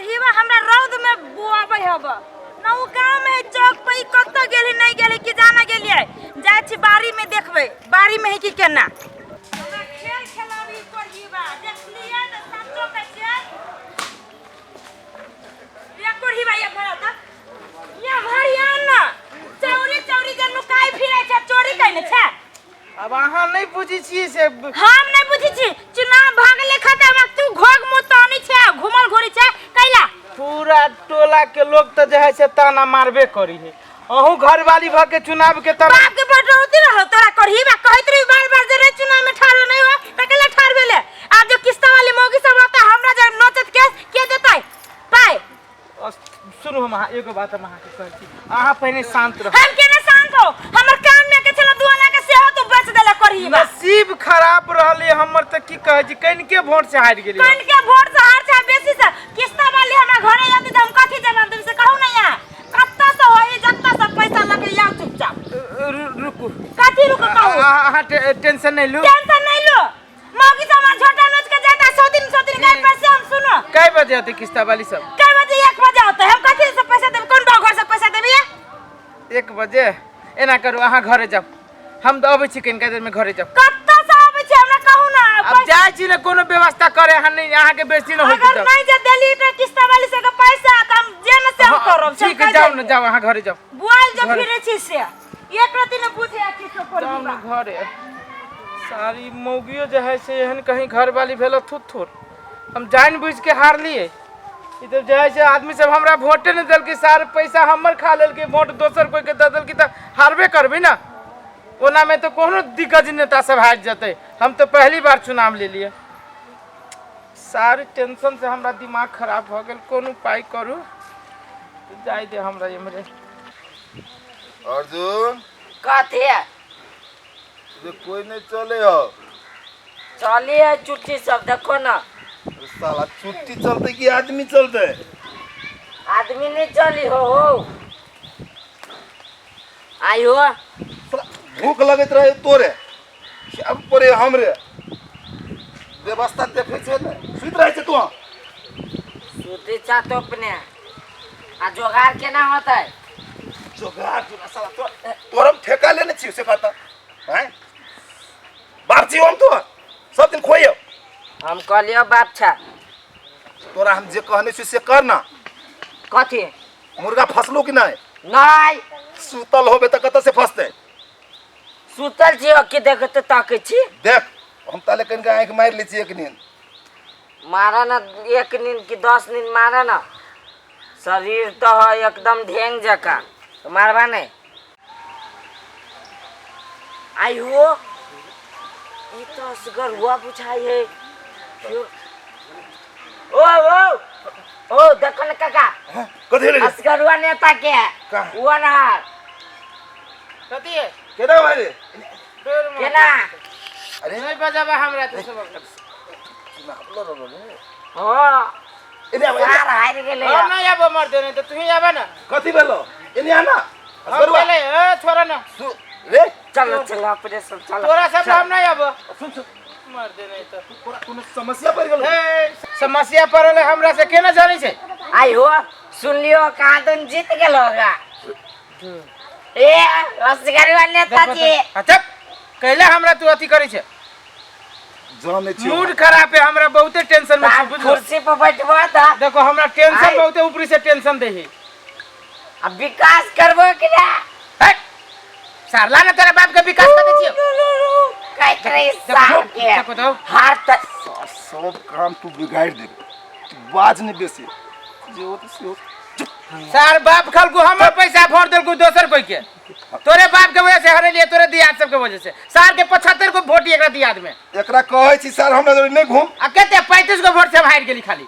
कोरहीवा हमरा रौद में बुआबै हब न उ गाँव में है चौक पे ई कतऽ गेली नहीं गेली कि जाना गेलियै जाइ छी बाड़ी में देखबै बाड़ी में है कि केना हमरा खेल खेलाबी कोरहीवा देखलियै तऽ सचो कहै छियै ये कोरहीवा ये भरा तऽ ये भरिया न चौरी चौरी जे नुकाइ फिरै छै चोरी कयने छै। आब अहाँ नहि बुझै छियै से। हम नहि बुझै छी। चुनाव भागले खतम आ तू घोघ मुँह तानी छै आ घुमल घुरी छै कैला। पूरा टोला के लोग तऽ जे है से ताना मारबे करी है, अहूँ घरवाली भऽ के चुनाव के ताना। बाप के बड़ रोती रहो तोरा करही बा कहैत रही बार बार जे रे चुनाव में ठाढ़ नहीं हो त कैला ठाढ़ भेले। आब जो किस्ता वाली मौगी सब रहता हमरा जे नोचत के के देतै पाइ। सुनू, हम अहाँ एगो बात हम अहाँके कहै छी, अहाँ पहिने शान्त रहू। हम केना शांत हो? हमर कान में के छला दुआना के सेहो तू बेच देला करही बा। नसीब खराब रहले हमर तऽ की कहै छी, कनिके वोट से हारि गेलियै। कन के वोट से हार चाहे बेसी से किस्ता वाली हमरा घरे आती त हम कथी जवाब देब से कहू ना। यहाँ कत्ता से होई जत्ता से पैसा लगे जाओ चुपचाप। रुकू। कथी रुकू कहू? अहाँ टेंशन नहीं लू। टेंशन नहीं लो। मौगी से हमार झोटा नोच के जाता 100 दिन 100 दिन गए पैसे हम सुनो। कै बजे आते किस्ता वाली सब? कै बजे? 1 बजे होते। हम कथी से पैसा देब? कोन घर से पैसा देबी? 1 बजे एना करू, अहाँ घरे जाउ, हम तऽ अबै छी कनिका देर में घरे जाउ। कत्ता से आबै छी हमरा कहू ना। अब जाइ छी ने कोनो व्यवस्था करे, अहाँ नहीं अहाँके बेसी न होइत। अगर नहीं जे देली त किस्ता वाली से के पैसा त हम जे न से हम करब। ठीक है, जाउ ने, जाउ अहाँ घरे जाउ। बुआल जे फिरे छी से एक रति न बुझे आ किछो कर। जाउ ने घरे। सारी मौगियो जे है से एहन कहीं घरवाली भेल थुत थुत। हम जानि बुझि के हारलियै। ई तऽ जे है से आदमी सब हमरा वोटे नहि देलकै, सार पैसा हमर खा लेलकै, वोट दोसर कोई के दऽ देलकै तऽ हारबे करबै ने। ओना में तऽ कोनो दिग्गज नेता सब हारि जेतै, हम तऽ पहली बार चुनाव लेलियै। सारी टेंशन से हमरा दिमाग खराब भऽ गेल। कोन उपाय करू? जाय दे हमरा एम्हरे। अर्जुन। कथी है? रे कोई नहीं चले हो। चली है चुट्टी सब, देखो ना। साला चुट्टी चलते कि आदमी चलते? आदमी नहीं चली हो हो आई हो। साला भूख लगैत रहे तोरे, अब परे हमरे व्यवस्था देखै छै ने, सुति रहै छै तू। सुति छा तो अपने आ जोगार केना होतै? जोगार तोरा साला तोरा हम ठेका लेने छियौ से कहता हैं? बाप छियौ हम तोहर, सब दिन खोइयौ। हम कहलियौ बाप छा। तोरा हम जे कहने छियौ से कर ना। कथी? मुर्गा फसलो कि नहीं? नहीं। सुतल होबे तऽ कतऽ से फसतै? सुतल छियौ कि देखते ताकै छी? देख, हम ताले कनिका आँखि मारि लै छी एक नींद। मारा ना एक नींद कि 10 नींद मारा ना, शरीर तो है एकदम ढेंग जका, तो मारबा नहीं। आई हो ई तो असगर हुआ बुझाई है। ओ ओ ओ देखो ना काका। हाँ, कथी भेलै रे? असगर हुआ नेता के है। कहाँ? हुआ ना। कथी है? केना भाई रे? केना? अरे नहीं बजाबा हमरा तो सब। हो। एने आब, एने। सार हारि गेलै। हम नहीं आबो मर देने तो तू ही आबा ना। कथी भेलो? एने आ ना। हम असगरुआ। पहले ए छोड़ा ना। रे चलो चलो अपने सब चलो। तोरा सब हम नहीं आबो। सुन सुन। मर देने तो तोरा कोनो समस्या पड़ि गेलो? ए समस्या पड़ल है हमरा से केना जानै छै? आई हो सुन लियो कहाँ तुम जीत गेल होगा। ए असगरुआ नेता जी। अच्छा कैला हमरा तू अथी करै छै? जानै छियौ। मूड खराब है हमरा, बहुते टेंशन में छी बुझलो। कुर्सी पर बैठबो त देखो हमरा टेंशन आइ। बहुते ऊपरी से टेंशन दे है। अब विकास करबो कि ना? हट सारला ना तेरा बाप के विकास कर दे छियो। कहैत रही सार के देखो तो। हार त सब काम तू बिगाड़ि देबे, तू बाज नहि बेसी, जे होत से होत। सार बाप खलकू हमर पैसा भर देलकू दोसर कोई के। तोरे बाप के वजह से हरेलिए, तोरे दियाद सब के वजह से। सार के 75 गो वोट एकरा दियाद में। एकरा कहै छी सर हमरा जोरे नहि घूम। आ कते 35 गो वोट से हम हारि गेली खाली।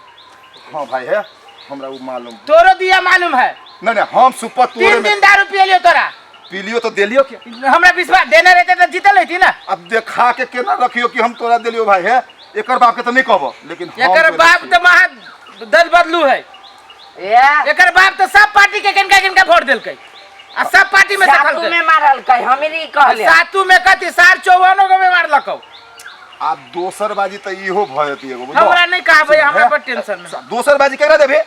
हाँ भाई है, हमरा वो मालूम। तोरो दिया मालूम है? नहीं नहीं, हम सुपर तोरे 3 में दिन दारू पियलियो तोरा। पिलियो तो देलियो के? हमरा विश्वास देने रहते तो जीतल रहती ना। अब देखा के केना रखियो कि हम तोरा देलियो भाई है? एकर बाप के तो नहीं कहबो, लेकिन हम एकर देने बाप छियै। तो महा दल बदलू है। ए एकर बाप तो सब पार्टी के किनका किनका वोट देलकै आ सब पार्टी में सातू देखलकै। में मारलकै, हमरी कहले। सातू में कथी सार 54 गो में मारलकौ। आब दोसर बाजी तऽ इहो भऽ जेतै एगो, बुझलो? हमरा नहीं कहबै, हमरा पर टेंशन नहीं। दोसर बाजी केकरा देबे?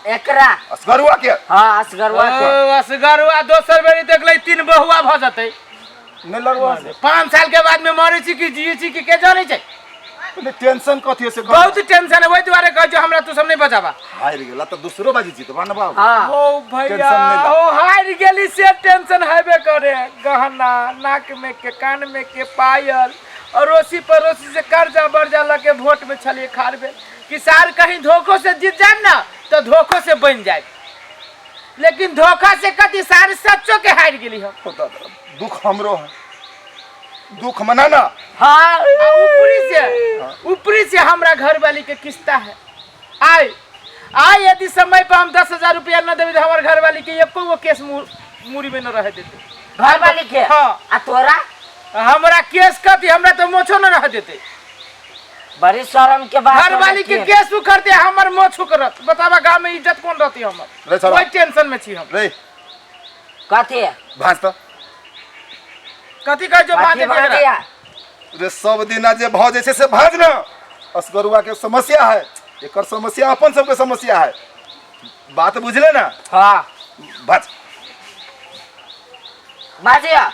एकरा असगरुआ के हाँ असगरवा के। ओ, असगरुआ दोसर बेरी देखलै तीन बहुआ भऽ जेतै। नहीं लड़ुआ से 5 साल के बाद में मरे छी कि जिए छी कि के जानै छै। नहीं टेंशन कथी से बहुत टेंशन है, वही दुआरे कहै छियौ हमरा तू सब नहीं बचाबा। हार गेला तो दूसरो बाजी जीतबा ना बाबू। हाँ ओ भैया टेंशन नहीं ला। ओ हार गेली से टेंशन हेबे करे। गहना नाक में के कान में के पायल अड़ोसी पड़ोसी से कर्जा बर्जा लके वोट में छलिए खार भेल कि सार कहीं धोखो से जीत जाए ना तो धोखो से बन जाए, लेकिन धोखा से कथी सार सच्चो के हार गेली हम। तो दादा, दुख हमरो है, दुख मना ना। हाँ आ ऊपरी से हमरा घर वाली के किस्ता है। आय आय यदि समय पर हम 10,000 रुपया न देबै तो हमर घर वाली के एको गो केस मूरी में न रह देते। घर वाली के? हाँ। आ तोरा? हमरा केस कथी, हमरा तो मोछो न रह देते। बड़ी शर्म के बात घर वाली के है। केस उखड़ते हमर मोछ उखड़त, बताबा गांव में इज्जत कौन रहती हमर? रे छोड़ा। कोई टेंशन में छी हम। रे कथी? भाज त कथी कहै छौ कथी भाजे भाजिया? रे सब दिना जे भ जे छै से भाज ना। असगरुआ के समस्या है, एकर समस्या अपन सबके समस्या है। बात बुझले ना? हाँ भाज भाजिया।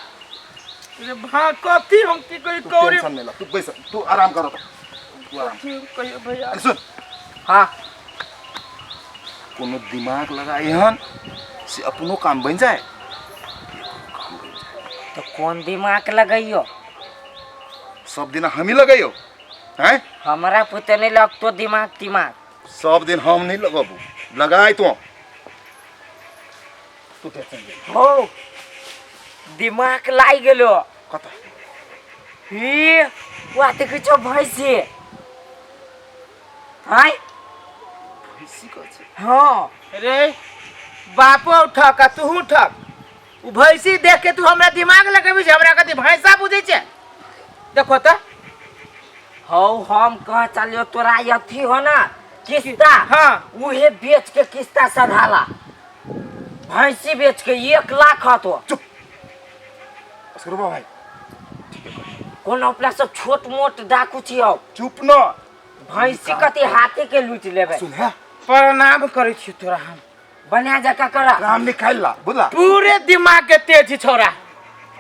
रे भा कथी हम की कोई तू कौड़ी टेंशन नहीं ला, तू बैस, तू आराम करो, तू आराम। कथी कहियो भैया? अरे सुन। हाँ कोनो दिमाग लगाई हन से अपनो काम बन जाए। तो कौन दिमाग लगैयो? सब दिन हम ही लगैयो हैं? हमरा पुते नहीं लगतो दिमाग दिमाग। सब दिन हम नहीं लगबू, लगाए तो तू टेंशन ले। हो दिमाग लाग गेलो। कत ही वाह देखै छौ भैंसी। हाय भैंसी कहै छै? हाँ रे बापो ठक आ तूहू ठक। उ भैंसी देख के तू हमरा दिमाग लगेबी छै, हमरा कथी भैंसा बुझै छै? देखो त हौ हम कह चलियो तोरा अथी हो ना किस्ता। हाँ। उहे बेच के किस्ता सधाला, भैंसी बेच के 1 लाख हतो। चुप असगरुआ भाई, कोनो अपना सब छोट मोट डाकू छियौ। चुप न। भैंसी कथी हाथे के लूट लेबै। सुन है प्रणाम करै छी तोरा हम। बना जका करा राम निकाल ला बुझला। पूरे दिमाग के तेज छोरा।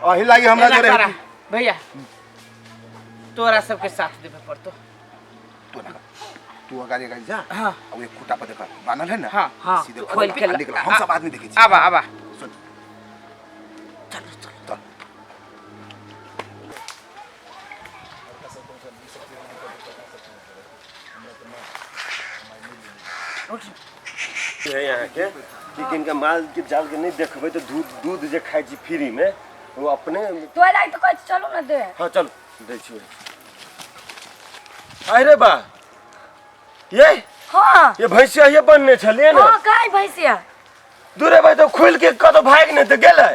अही लागी हमरा एना जोरे करा भैया, तोरा सबके साथ देबे पड़तो। तू ना तू अगाड़ी अगाड़ी जा। हाँ। और एक खूटा पर देखा बानल है ना। हाँ, हाँ, सीधे खोल के निकला, हम सब आदमी देखे छी। आबा आबा सुन चल चल चल। है यहाँ के कि किनका माल के जाल के नहीं देखबै तो दूध दूध जे खाइ छी फ्री में वो अपने तो लागि तो कहै छी चलू ना दे। हाँ चल दै छी। अरे बा ये हाँ ये भैंसिया ये बनने छलिए ना। हाँ काहे भैंसिया? दूरे भाई तो खुल के कतौ भागि नहीं तो गेलै।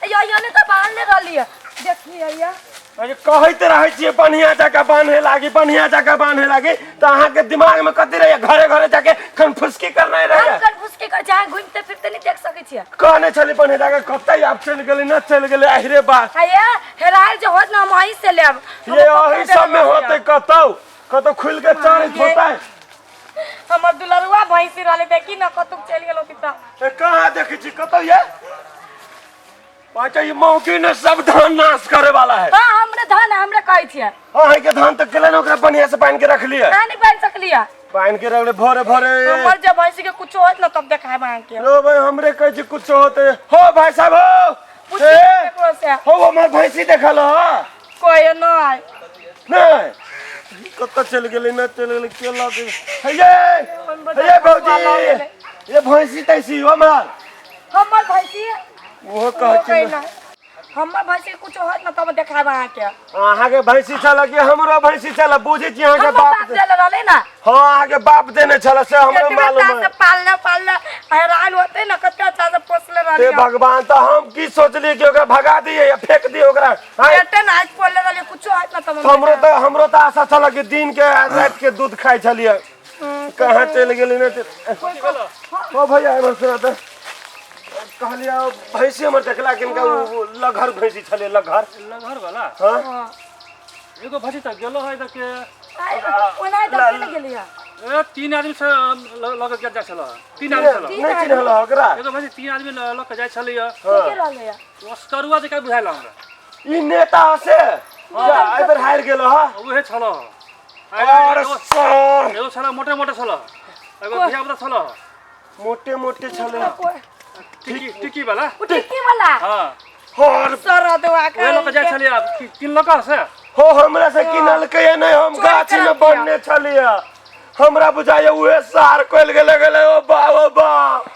यो यो ने तो बांधले रहलिए देखिए या। अरे कहैत रहै छियै बढ़िया जकाँ बान्हे लागी, बढ़िया जकाँ बान्हे लागी, तऽ अहाँके दिमाग में कथी रहैया? घरे घरे जाके कनफुसकी करनाइ रहैया। हम कनफुसकी कर चाहे घुमिते फिरते नहीं देख सकै छियै। कहने छली बढ़िया जकाँ, कतै आब चलि गेलै न चलि गेलै। अहिरे बात हे हेरायल जे होत ना हम अहीं से लेब। ये अही सब में होतै कतौ कतौ खुलि के चरैत होतै। हमर दुलरुआ भैंसी रहलै देखी ना कतौ चलि गेलो पिता। ए कहाँ देखै छी कतौ ये? पाँच ये मौकी ने सब धान नाश करे वाला है। हाँ हमरे धान हमरे कहै छियै। अहीं के धान तऽ गेलै ने, ओकरा बढ़िया से बान्हि के रखलियै। अहाँ नहीं बान्हि सकलियै? बान्हि के रखले भोरे भोरे। हमर जे भैंसी के कुछो होत ना तब देखायब अहाँके। रो भाई हमरे कहै छी कुछो होतै। हो भाई साहब हो। पूछियौ ए, केकरो से। हो हमर भैंसी देखल हो? कोई नहीं। नहीं कतऽ चलि गेलै न चलि गेलै के लऽ गेलै? हे ये, हे भौजी, ये भैंसी तैसी हो हमर। हमर भैंसी? ओहो कहै छै ना। हमर भैंसी के कुछो होत ना तब देखायब अहाँके। अहाँके भैंसी छल कि हमरो भैंसी छल? बुझै छी अहाँके हमर बाप बाप देले रहलै ना। हाँ अहाँके बाप देने छल से हमरा कते मालूम अच्छा है। से पालने पालने हैरान होते ना, कते अच्छा से पोसले रहलियै। हे भगवान, तऽ हम की सोचलियै कि ओकरा भगा दियै या फेंक दियै ओकरा? बेटे ना आज पोसले रहलियै, कुछो होत ना तब हमरो तऽ हमरो तऽ आशा छल कि दिन के राति के दूध खाइ छलियै। कहाँ चलि गेलै ने? ओ भैया एम्हर सुना तऽ कहलियै भैंसी हमर देखला किनका लगहर भैंसी छलै। लगहर लगहर वाला? हाँ एगो भैंसी तऽ गेलो है तऽ के ओना तऽ के गेलियै। ए, तीन आदमी से लऽ के जाइ छल, तीन आदमी छल। नहि चिन्हल ओकरा? एगो भैंसी तीन आदमी लऽ के जाइ छलैया। के रहले है? ओस्करुआ जकाँ बुझायल हमरा। ई नेता से जा एहि बेर हारि गेल ह। उहे छल। और सर एगो छल मोटे मोटे छल, एगो धिया पुता छल। मोटे मोटे छले। टिकी टिकी वाला। उ टिक्की वाला। हाँ। और सर दवा के उहे लऽ के जाइ छलैया, किनलक से। हो हमरा से किनलकै या नहि, हम चोरी गाछी में करा बनने छलियै, हमरा बुझाइए उहे सार कोइल गेले गेले। ओ बा, ओ बा।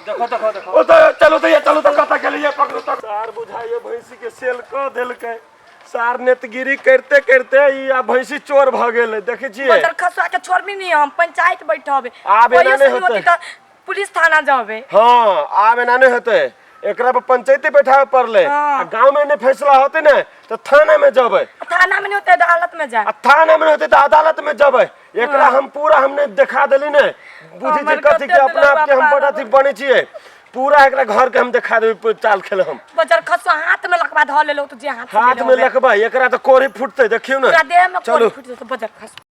देखो देखो देखो। ओ तो चलू तो ये चलू तो कतऽ गेलियै? पकड़ू तो सार। बुझाइए भैंसी के सेल कऽ देलकै सार। नेतगिरी करते करते ई आ भैंसी चोर भऽ गेलै, देखै छियै? बदर खसुआ के छोड़बी नहीं, हम पंचायत बैठबे। आब एना कोइयो नहि सुनी होतै। होती तऽ पुलिस थाना जाबे। हाँ, आब एना नहि हेतै। एकरा पर पंचायती बैठाबे पड़लै। हाँ। आ गाँव में नहि फैसला होतै ने तऽ थाना में जेबै। थाना में नहीं होते अदालत में जाए। आ थाना में नहीं होतै तऽ अदालत में जेबै। एकरा हम पूरा हमने देखा देली ने, बुझी हमर छै कथी के कते अपना आप के हम बापा बड़ा अथी बनै छियै। पूरा एकरा घर के हम देखा देबै चाल खेल हम। बजर खसुआ हाथ में लकबा धऽ लेलो तो जे हाथ से हाथ लेले में होबे। लकबा एकरा तऽ कोरी फुटतै, देखियौ ने। पूरा देह में चलू। कोरी फुटि जेतौ बजर खसुआ।